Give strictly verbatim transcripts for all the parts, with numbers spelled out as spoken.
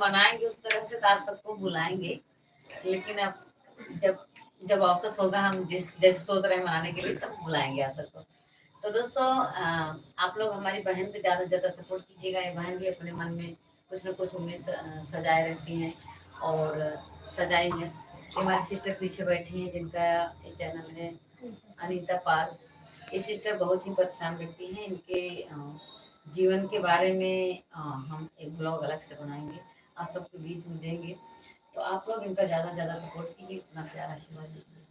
बनाएंगे उस तरह से तो आप सबको बुलाएंगे, लेकिन अब जब, जब अवसर होगा, हम जिस, जैसे सोच रहे हैं मनाने के लिए, तब बुलाएंगे आप सबको। तो दोस्तों, अ, आप लोग हमारी बहन को ज़्यादा से ज़्यादा support कीजिएगा। ये बहन भी अपने मन में कुछ ना कुछ उम्मीद स-, अ, सजाए रहती हैं और सजाई हैं। ये हमारी sister पीछे बैठी हैं, जिनका ये channel है अनिता पाल। ये sister बहुत ही परेशान रहती हैं। इनके, अ, जीवन के बारे में, अ, हम एक vlog अलग से बनाएंगे, आप सबके बीच में देंगे। तो आप लोग इनका ज़्यादा से ज़्यादा support कीजिए, इतना प्यार आशीर्वाद दीजिए।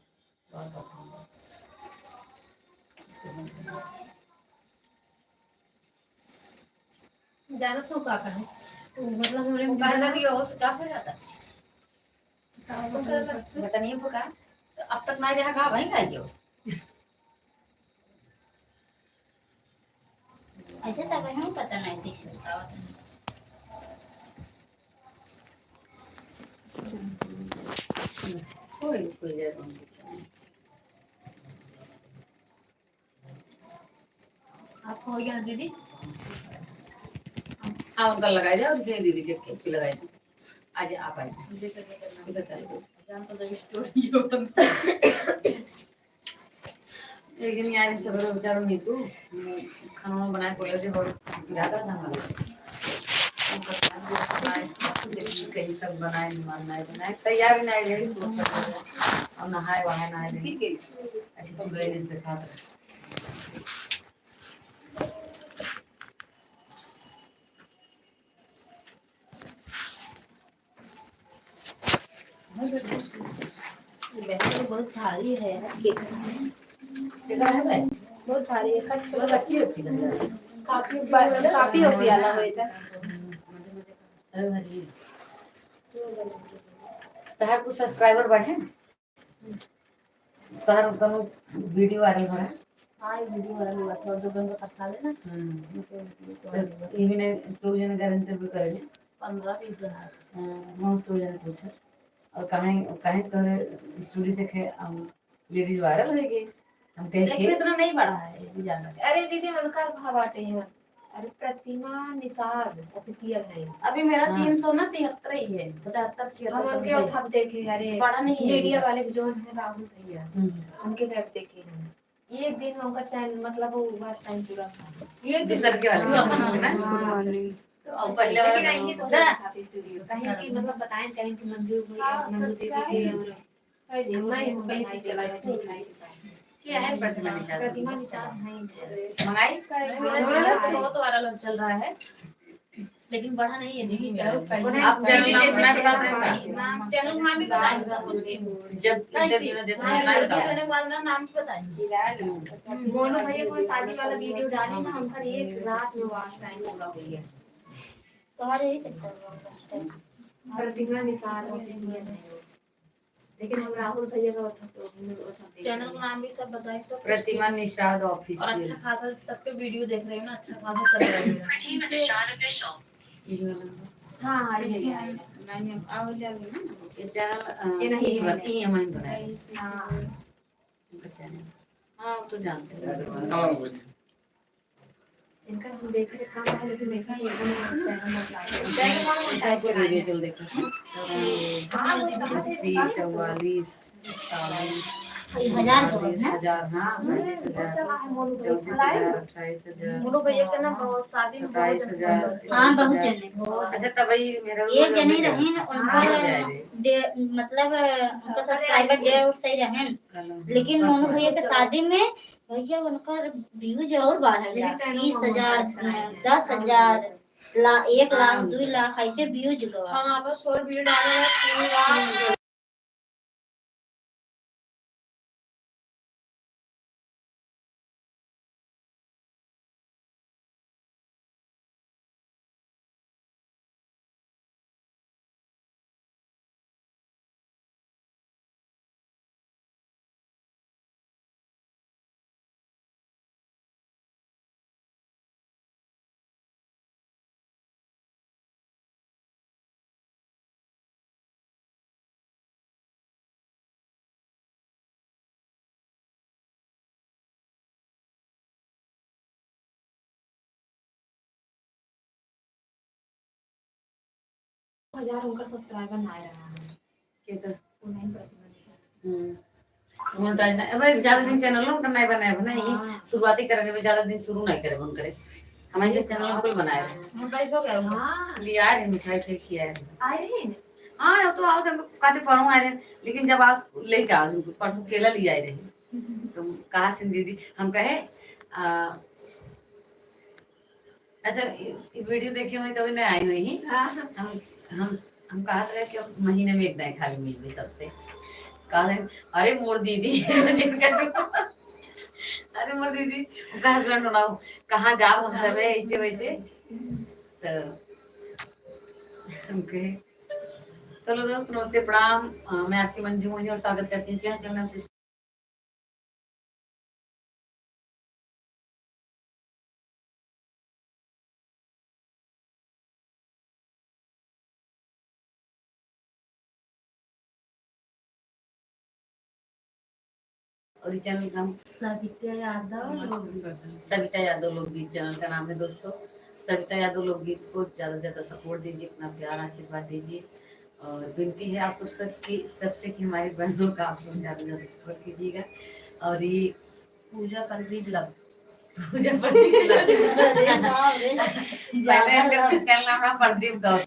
बहुत बहुत धन्यवाद। इसके बाद जानत हो का कहे? तो मतलब हमरे वो गाना भी हो, switch off हो जाता। बटनिया पर का? तो अब तक नहीं रहा, का भाई गाई हो? ऐसे तो हमें पता नहीं, कैसे बतावत है। कोई, कोई जरूरत नहीं। आपको हो गया ना दीदी? हाँ, उनका लगाई दे और ये दीदी के, के लगाई दे। आज आप आइए। इधर चलो। एक दिन यार, इनसे बड़े बेचारों नीतू, हम्म, खाना वाना बनाए, बोले थे, और ज्यादा खाना लगा। उनका खाना बनाए, देखिए, कहीं सब बनाए, मेहमान बनाए, बनाए, तैयार ही नहीं रही, सुबह सब लोग। और नहाए, वहाए, नहाए रही। ऐसे पूरे दिन से खात रहे। बहुत भारी है। बहुत भारी है, कट बहुत अच्छी, अच्छी लग रही है। काफी बा-, काफी हो पियाला हुआ था। तोहार कुछ subscriber बढ़े? तोहार कौनो video viral हो रहा है? हाँ, ये video viral हुआ था, जो गंगा प्रसाद है ना, हम्म। उनके video तो viral हुआ। ये भी नहीं, तू जने गारंटी भी करे। पन्द्रह बीस जना। हाँ, मस्त हो जाने पूछे। और कहीं, कहीं तोरे story से खे-, हम ladies viral हो गई। हम कहे लेकिन के इतना नहीं बढ़ा है, ये ज्यादा। अरे दीदी, उनका भाव बाटे हैं। अरे प्रतिमा निषाद official है। अभी मेरा हाँ। तीन सौ ना तिहत्तर ही है, पचहत्तर, छिहत्तर हम उनके तक है। उठा देखे, अरे बड़ा नहीं है media इतना। वाले जो है राहुल भैया, हम्म। उनके live देखे हैं। एक दिन में उनका channel, मतलब, वो watch time पूरा था। ये दूसर के वाले हाँ, में, है ना? हाँ। तो और पहले वाला लेकिन आइए तो ना। कहीं की, मतलब, बताएं, कहीं की मंजू हुई, हाँ, मंजू देवी के और नहीं, हम कहीं चीज चलाई नहीं खाई। क्या है प्रतिमा निषाद? प्रतिमा निषाद है। मंगाई? हाँ, हाँ, तो बहुत viral चल रहा है। लेकिन बढ़ा नहीं है, नहीं, नहीं, नहीं। आप channel नाम सुना के बात है? नाम, channel नाम भी बताएंगे सब कुछ की। जब कैसे? Interview में देते हैं, हाँ, नाम बताओ। Interview देने के बाद ना नाम भी बताएंगे। मोनू भैया को शादी वाला video डाली ना, हमका एक रात में watch time पूरा हो गया। तुम्हारे यही चक्कर में। प्रतिमा निषाद official है। लेकिन हम राहुल भैया का होता तो हम लोग अच्छा देख channel लेंगे। का नाम भी सब बताएं, सब कुछ प्रतिमा ठीक। निषाद और official। अच्छा खासा सबके video देख रहे हैं ना, अच्छा खासा चल रहा है। प्रतिमा निषाद official। ये वाला। हाँ, हाँ, ये ऐसे है। नहीं, हम और ले आएंगे ना। ये channel, अ, ये नहीं ये है। बन-, ये हमारे बनाए। ऐसे हाँ। बच्चा नहीं। हाँ, वो तो जानते हैं। हाँ, वो इनका हम देखे तो कम है, लेकिन देखा ये एकदम से चैनल में अपना है। चैनल में अपना है। चैनल में देखा। अस्सी, चौवालीस, इकतालीस, हजार हो गए ना? हजार, हाँ, अड़तालीस हजार, चौंतीस हजार, अट्ठाईस हजार, मोनू भैया के ना बहुत शादी में बहुत सत्ताईस हजार, हाँ, बहुत जने, बहुत। अच्छा, तब वही मेरा एक जने रहे ना, उनका हाँ। डे-, मतलब, उनका subscriber डेढ़ सौ ही रहे। लेकिन मोनू भैया के शादी में भैया, उनकर views और बढ़ल बा। तीस हजार, दस हजार, ला-, एक लाख, दुई लाख, ऐसे views गवा। हम आपन short video डाले रहे, पूरा हजार उनका subscriber ना आए रहा है। केकर? वो नहीं, प्रतिमा जी से। हम्म। Monetize ना, अब ज्यादा दिन channel उनका नहीं बनाए, बनाए ही। हाँ। शुरुआती करे रहे, ज्यादा दिन शुरू नहीं करे, बंद करे। हमारे सब channel बिल्कुल बनाए रहे। Monetize हो गया? हाँ। लिया रे, मिठाई उठाई खिया रे। आए रहे हैं? हाँ, वो तो आओ, जब कभी परों आए रहे, लेकिन जब आओ, लेके आओ, परसों केला ले आए रहे। तो कहा थी दीदी, हम कहे, आ, अच्छा, ई, ई video देखे हुए तभी नहीं आई हुई। हाँ। हम, हम, हम कहत रहे कि महीने में एक दाईं खाली मिलबे सबसे। कहत रहे, "अरे मोर दीदी।" जिनका, "अरे मोर दीदी, उनका husband होना हो, कहाँ जाब हम सब है, ऐसे वैसे।" तो हम कहे, चलो दोस्त, नमस्ते, प्रणाम। अ, मैं आपकी मंजू मोहिनी और स्वागत करती हूँ। क्या चलना और ई channel का नाम? सविता यादव लोकगीत। सविता यादव लोकगीत channel का नाम है दोस्तों। सविता यादव लोकगीत को ज्यादा से ज्यादा support दीजिए, अपना प्यार आशीर्वाद दीजिए। और विनती है आप सब, सब की, सबसे कि हमारी बहनों का आप लोग ज्यादा से ज्यादा support कीजिएगा। और ये पूजा प्रदीप लव। पूजा प्रदीप लव। अरे बाप रे। पहले इनका channel नाम था प्रदीप गौतम।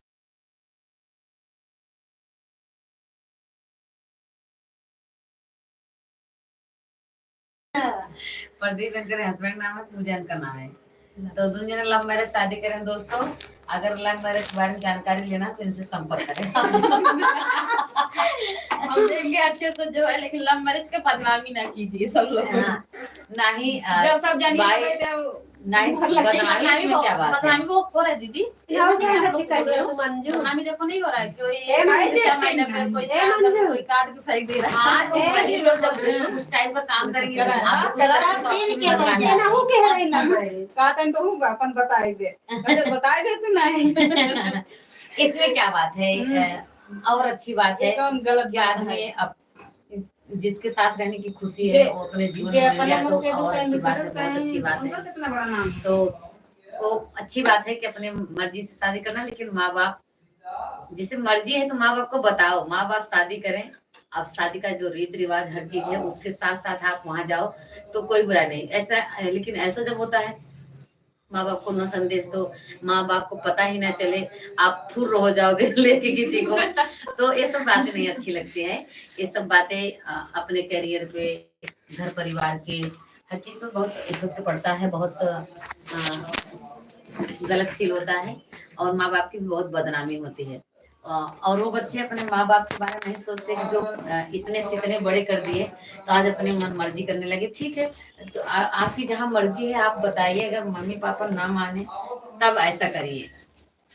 प्रदीप इनकर husband नाम है, पूजा इनका नाम है। तो दोनों जने love marriage शादी करें दोस्तों। अगर love marriage के बारे में जानकारी लेना तो इनसे संपर्क करें। हम देंगे अच्छे से जो है, लेकिन love marriage के बदनामी ना कीजिए सब लोग। हाँ, नहीं, अ, जब सब जानिए भाई, ना भाई, तब नहीं, डर लगेगा। बदनामी इसमें क्या बात है? बदनामी वो हो रहा है दीदी। हाँ, क्या बात है? मंजू। बदनामी देखो नहीं हो रहा है कि कोई ए, मंजू। छह महीने पे कोई ए, साल मंजू। कोई काट के फेंक दे रहा है। हाँ, तो ए, वही लोग जब उस time पर काम करेंगे, करा, आप करा। दिन के बदनामी। ना, वो कह रही ना भाई। बात है तो हूँ, अपन बताए दे। अच्छा, बताए दे तू नहीं। इसमें क्या बात है? हम्म। अ, और अच्छी बात ये है कौन गलत कि बात आदमी है? अब जिसके साथ रहने की खुशी जे, है, वो अपने जीवन जे में मिल अपने जाए मन तो से और दूसरे अच्छी बात है, दूसरे बहुत अच्छी बात है। उनका कितना बड़ा नाम है। तो वो अच्छी बात है कि अपने मर्जी से शादी करना, लेकिन माँ बाप, जैसे मर्जी है तो माँ बाप को बताओ, माँ बाप शादी करें। अब शादी का जो रीत रिवाज हर चीज है, उसके साथ साथ आप वहाँ जाओ तो कोई बुरा नहीं। ऐसा, लेकिन ऐसा जब होता है, माँ बाप को ना संदेश दो, माँ बाप को पता ही ना चले, आप फुर्र हो जाओगे लेके किसी को। तो ये सब बातें नहीं अच्छी लगती है। ये सब बातें, अ, अपने career पे, घर परिवार के हर चीज पे बहुत effect पड़ता है, बहुत, अ, गलत feel होता है और माँ बाप की भी बहुत बदनामी होती है। अ, और वो बच्चे अपने माँ बाप के बारे में नहीं सोचते कि जो, अ, इतने से इतने बड़े कर दिए, तो आज अपने मन मर्जी करने लगे। ठीक है, तो आ-, आपकी जहाँ मर्जी है, आप बताइए, अगर मम्मी पापा ना माने, तब ऐसा करिए।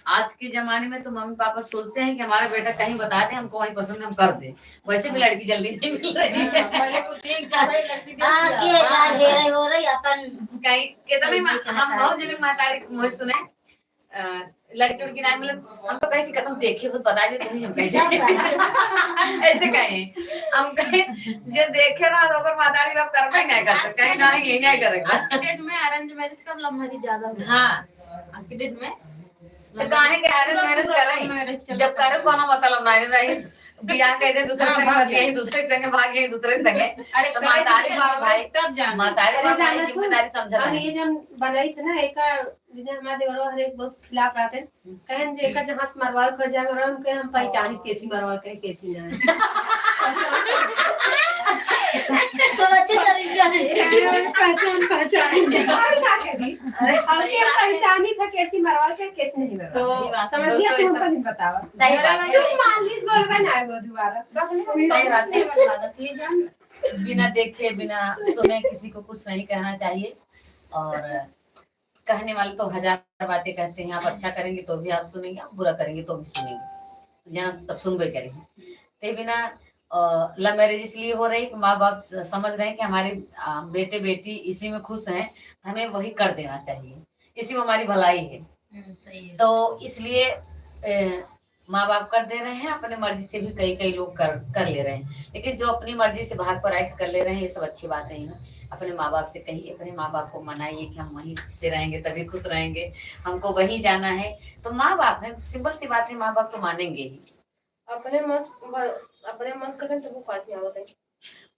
आज के जमाने में तो मम्मी पापा सोचते हैं कि हमारा बेटा कहीं बता दे, हमको वहीं पसंद है, हम कर दे। वैसे भी लड़की जल्दी नहीं मिल रही है। हाँ, पहले कुछ एक जगह ही लड़की देख हाँ, लिया। के जा घेरे हो रही अपन। कहीं, कितना ही मा-, हम बहुत जने महतारी मुँह सुने, अ, लड़की उड़की ना मिले, हम तो कहे थी, "कतहूँ देखे हो तो बता दे, तुम ही हम कहे।" ऐसे कहे। हम कहे, "जो देखे ना, तो ओकर महतारी बाप करबे नहीं करते, कहीं ना, यही नहीं करेगा।" आज के date में arrange marriage का love marriage ज्यादा हो गया। हाँ। आज के date में तो काहे के arrange पूरा, marriage पूरा करे? Love marriage चलता है। जब करे कोनो मतलब नहीं रही, बियाह कह दे दूसरे हाँ, संगे, भाग बतियाई गए। दूसरे संगे, भाग गई दूसरे संगे। अरे, तो करे महतारी दूसरे बाप भाई, भाई, तब जाने। महतारी अरे, बाप भाई जाना सुन, जिम्मेदारी समझ हम रहे। ये जन बनाई थे ना, एक दीदी हमारे देवरवा हर एक बहुत खिलाफ रहते हैं। कहन जे एका जहाँ से मरवावे खोजे मरवा, हम कहे हम पहचानी कैसी मरवा, कहे कैसी ना है। तो अच्छे तरीके से। पहचान, पहचान। और का करी? अरे, हम के पहचानी था कैसी मरवा, कहे कैसी नहीं मरवा। तो समझ गया, दोस्तों, तुम ये सब हमको नहीं बतावा। सही बात है। चुप मान लीस, बोलबे ना वो दोबारा। सही बात है। ये जान बिना देखे, बिना सुने किसी को कुछ नहीं कहना चाहिए। और कहने वाले तो हजार बातें कहते हैं, आप अच्छा करेंगे तो भी आप सुनेंगे, आप बुरा करेंगे तो भी सुनेंगे, तो जहाँ तब सुनबे करेंगे। ते बिना, अ, love marriage इसलिए हो रही कि माँ बाप समझ रहे हैं कि हमारे, अ, बेटे बेटी इसी में खुश हैं, हमें वही कर देना चाहिए, इसी में हमारी भलाई है। हम्म, सही है। तो इसलिए, अ, माँ बाप कर दे रहे हैं, अपने मर्जी से भी कई, कई लोग कर, कर ले रहे हैं, लेकिन जो अपनी मर्जी से भाग पर आके कर ले रहे हैं, ये सब अच्छी बात नहीं है। अपने माँ बाप से कहिए, अपने माँ बाप को मनाइए कि हम वहीं पे रहेंगे, तभी खुश रहेंगे, हमको वहीं जाना है। तो माँ बाप है, simple सी बात है, माँ बाप तो मानेंगे ही। अपने मन भ-, अपने मन करते तब वो काट में आवत है।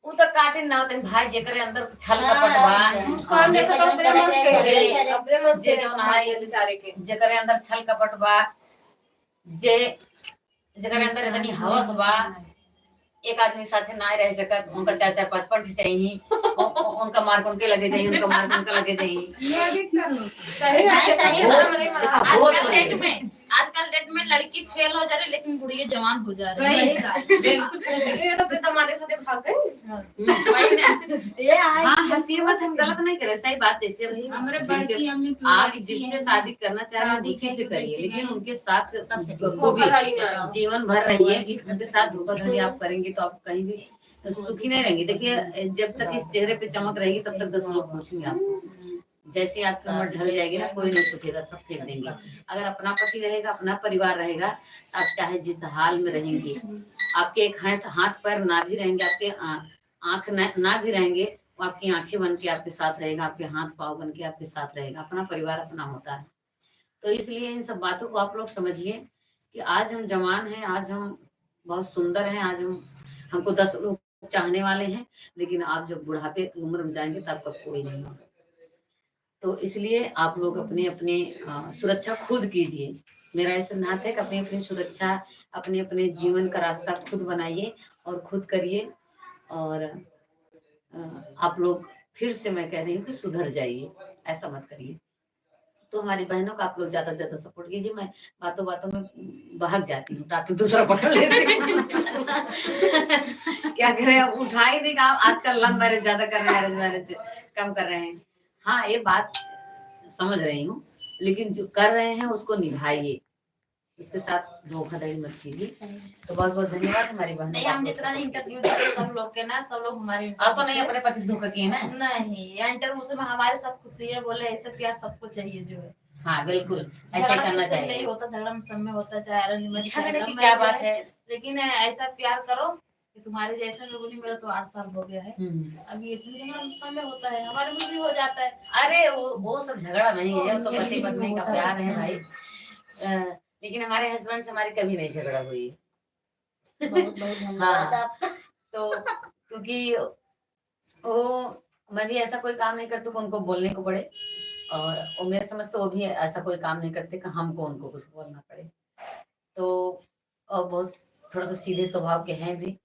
उ तो काटे ना होते भाई, जेकरे अंदर छल कपट बा, हाँ, मुस्कान देखो तो अपने मन से जे, अपने मन जे से जौन है, बेचारे के। जेकरे अंदर छल कपट बा, जे, जेकरे अंदर इतनी हवस बा, एक आदमी साथे ना रह सकत, उनका चार चार पाँच पाँच चाहिए, उ-, उ-, उनका mark उनके लगे चाहिए, उनका mark उनका लगे चाहिए। ये अधिकतर लोग। सही बात है, सही बात है। देखा, बहुत आजकल date में, आजकल date में लड़की fail हो जा रही, लेकिन बुढ़िया जवान हो जा रही। सही बात। बिल्कुल। ये तो फिर जमाने से भाग गए। हम्म। वही ना। ये आए हाँ, हंसी मत, हम गलत नहीं करे, सही बात है। जैसे सही बात। हमरे जिनके बड़की अम्मी की आप लड़की जिससे है, शादी करना चाह रहे हैं, शादी उसी से करिए, लेकिन उनके साथ धोखाधड़ी ना। जीवन भर रहिए, उनके साथ धोखाधड़ी आप करेंगे तो आप कहीं भी सुखी नहीं रहेंगे। देखिए, जब तक इस चेहरे पे चमक रहेगी, तब तक दस लोग पूछेंगे आपको। जैसे ही आपकी उम्र ढल जाएगी ना, कोई नहीं पूछेगा, सब फेंक देंगे। अगर अपना पति रहेगा, अपना परिवार रहेगा, आप चाहे जिस हाल में रहेंगे, आपके एक हाथ, हाथ पैर ना भी रहेंगे, आपके, आ, आँख ना, ना भी रहेंगे, वो आपकी आँखें बन के आपके साथ रहेगा, आपके हाथ पाँव बन के आपके साथ रहेगा। अपना परिवार अपना होता है। तो इसलिए इन सब बातों को आप लोग समझिए कि आज हम जवान हैं, आज हम बहुत सुंदर हैं, आज हम, हमको दस लोग चाहने वाले हैं, लेकिन आप जब बुढ़ापे की उम्र में जाएंगे, तो आपका कोई नहीं होगा। तो इसलिए आप लोग अपनी, अपनी, अ, सुरक्षा खुद कीजिए। मेरा ऐसा नात है कि अपनी, अपनी सुरक्षा, अपने, अपने जीवन का रास्ता खुद बनाइए और खुद करिए। और, अ, आप लोग, फिर से मैं कह रही हूँ कि सुधर जाइए, ऐसा मत करिए। तो हमारी बहनों का आप लोग ज्यादा से ज्यादा support कीजिए। मैं बातों बातों में बहक जाती हूँ, topic दूसरा पकड़ लेती हूँ। क्या करें, अब उठा ही नहीं, आजकल love marriage ज्यादा कर रहे हैं, arrange marriage कम कर रहे हैं। हाँ, ये बात समझ रही हूँ, लेकिन जो कर रहे हैं उसको निभाइए, उसके साथ धोखाधड़ी मत कीजिए। तो बहुत बहुत धन्यवाद हमारी बहनों नहीं, का हम आप लोग जितना support कीजिए। Interview दिए सब लोग के ना, सब लोग हमारे आप तो नहीं interview अपने पति से धोखा किए ना? नहीं, या interview से हमारे सब खुशी है, बोले ऐसा प्यार सबको चाहिए जो है। हाँ, बिल्कुल, ऐसा ही झगड़ा करना किसी में चाहिए। नहीं होता, झगड़ा में सब में होता है, चाहे arrange marriage, चाहे झगड़े love की marriage क्या बात है। लेकिन ऐसा प्यार करो कि तुम्हारे जैसे लोगों ने, मेरा तो आठ साल हो गया है। हम्म। अब ये इतने झगड़ा में सब में होता है, हमारे में भी हो जाता है। अरे, वो, वो सब झगड़ा नहीं है, वो सब पति पत्नी का प्यार है भाई। अ, लेकिन हमारे husband से हमारी कभी नहीं झगड़ा हुई। बहुत, बहुत धन्यवाद हाँ। आपका। तो क्योंकि वो, मैं भी ऐसा कोई काम नहीं करती हूँ कि उनको बोलने को पड़े, और वो मेरे समझ से वो भी ऐसा कोई काम नहीं करते कि हमको उनको कुछ बोलना पड़े। तो और बहुत थोड़ा सा सीधे स्वभाव के हैं भी,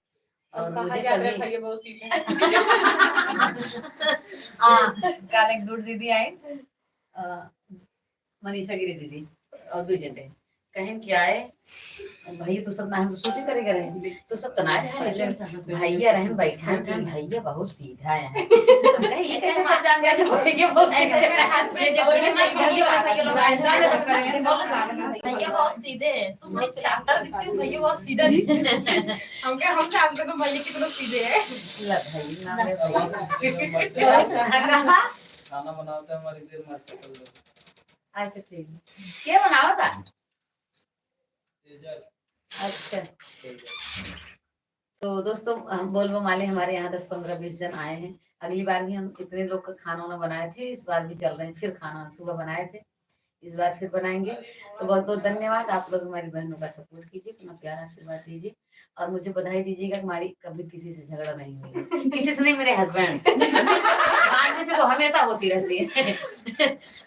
और अब कहा मुझे जाता है कभी भैया बहुत सीधे। हाँ, काल एक दूर दीदी आई, अ, मनीषा गिरी दीदी, और दू जने कहें कि आए, "भैया तू सब ना हम तो shooting करे करे, तू सब तो ना रहे, भैया रहन बैठा है, भैया बहुत सीधा है।" हम कहे, "ये कैसे सब जान गया कि भैया बहुत सीधा है?" भैया बहुत सीधे हैं, तुम लोग chapter देखते हो, भैया बहुत सीधा नहीं। हम क्या, हम जानते तो भैया कितना सीधे हैं। ला भाई, ना ले भाई। खाना बनावत है हमारी देर में, अच्छा, ठीक। क्या बनावत है? अच्छा। तो दोस्तों, हम बोलबम वाले हमारे यहाँ दस, पन्द्रह, बीस जन आए हैं। अगली बार भी हम इतने लोग का खाना वाना बनाए थे, इस बार भी चल रहे हैं, फिर खाना सुबह बनाए थे, इस बार फिर बनाएंगे। तो बहुत बहुत धन्यवाद, आप लोग हमारी बहनों का support कीजिए, अपना प्यार आशीर्वाद दीजिए। और मुझे बधाई दीजिएगा कि हमारी कभी किसी से झगड़ा नहीं हुई है। किसी से नहीं, मेरे husband से। भांजे से तो हमेशा होती रहती है।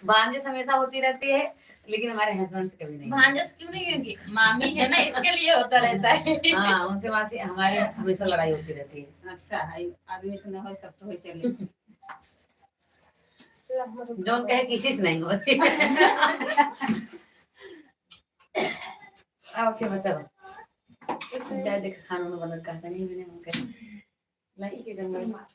भांजे से हमेशा होती रहती है, लेकिन हमारे husband से कभी नहीं। भांजे से क्यों नहीं होगी? मामी है ना, इसके लिए होता रहता है। हाँ, उनसे वहाँ से हमारे हमेशा लड़ाई होती रहती है। अच्छा है, आदमी से ना हो, सबसे हो चले। जौन कहे किसी से नहीं होती। आओ, के बचाओ। चाय देख, खाना ना बनल, कहता नहीं, मैंने हम कहे। लाई के गंगा।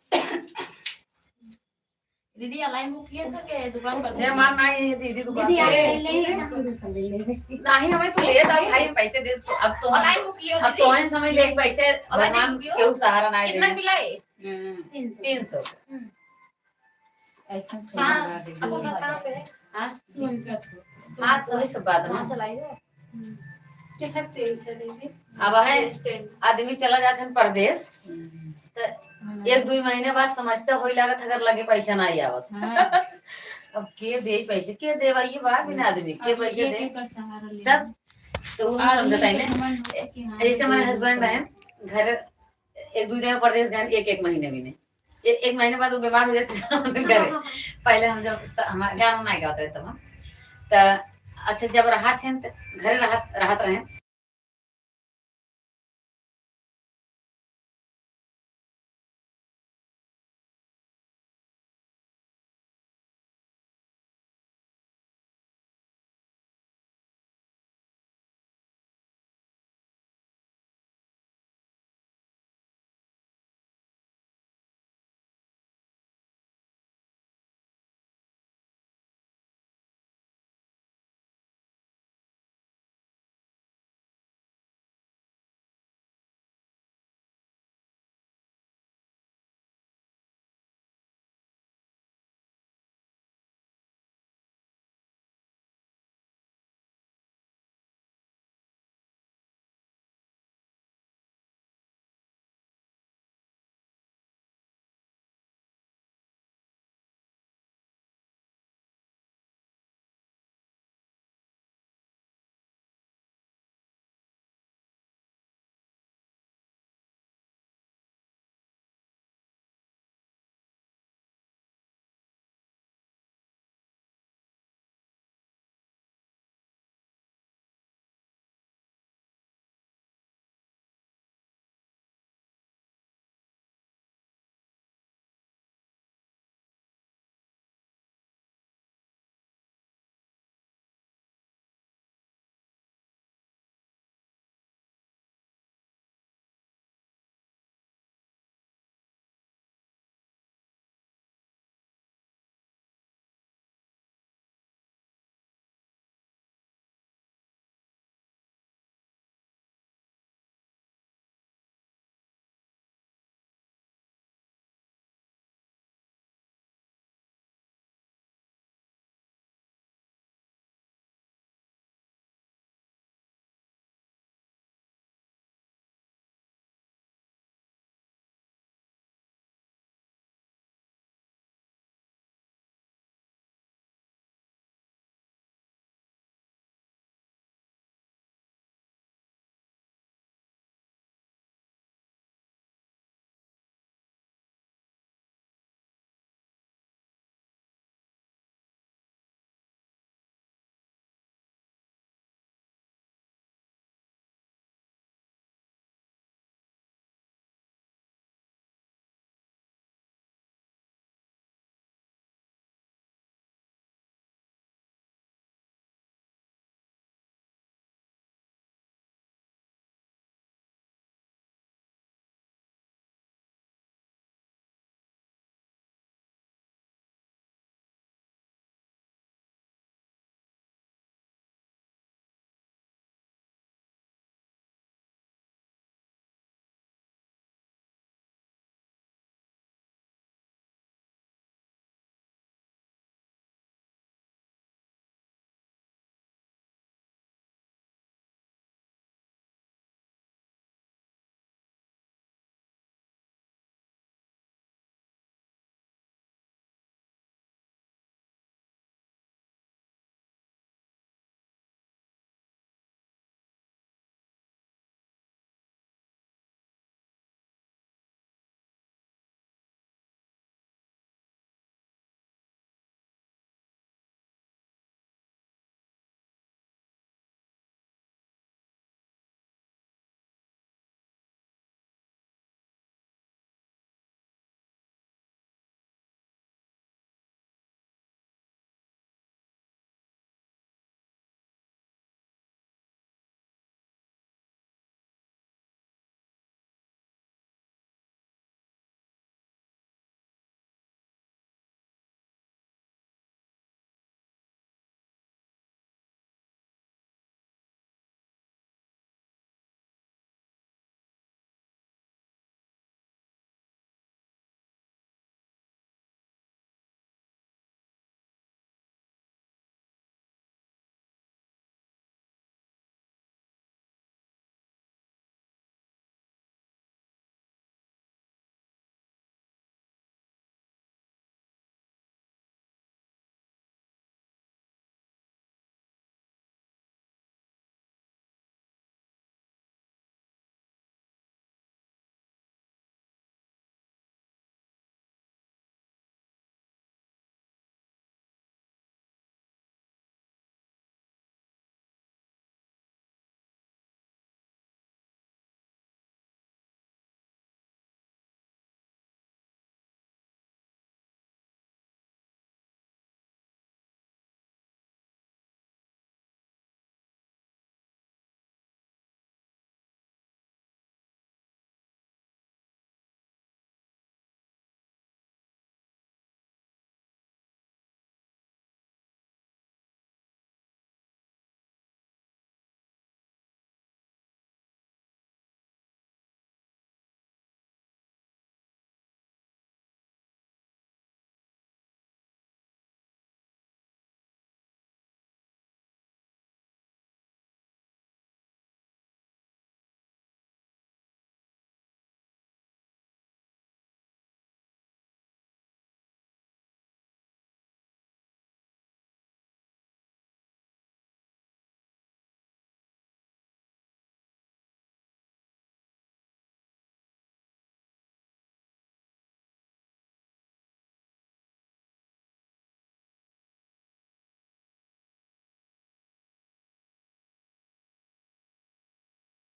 दीदी, online book किया था के दुकान पर से? हमार ना, ये दीदी दुकान दीदी, से। Online ले, हम दूसरा ले लेंगे। नहीं, हमें तो ले जाओ भाई, पैसे दे तो। अब तो online book किया अब दीदी? तो है समय ले पैसे, online भगवान book किया? केहू सहारा ना कितना दे। किला है? हम्म। तीन सौ। तीन सौ। हम्म। ऐसा हाँ, सुंदर है। अपन का काम है। हाँ? सुन सकते। हाँ, तो वही सब बात है ना। कहाँ से लाई हो? किधर तेल से लेंगे? अब है, आदमी चला जात है परदेस, त एक दुई महीने बाद समस्या होई लागत, अगर लगे पैसा ना आवत। हाँ। अब के दे पैसे, के दे भाई, ये बा बिना आदमी के अब पैसे ये दे? केकर सहारा ले? तब तो उ आदमी समझता है के ना। मन हो कि हाँ, जैसे हमारे दे दे husband तो। हैं, घर एक दुई दिन परदेश गए, एक एक महीने भी नहीं, ए-, एक महीने बाद वो बीमार हो जाते हैं घरे। पहले हम जब स-, हमारे गाँव में नहीं गाते रहे तब हम, त अच्छा जब रहत हैं त घरे रहत, रहत रहे,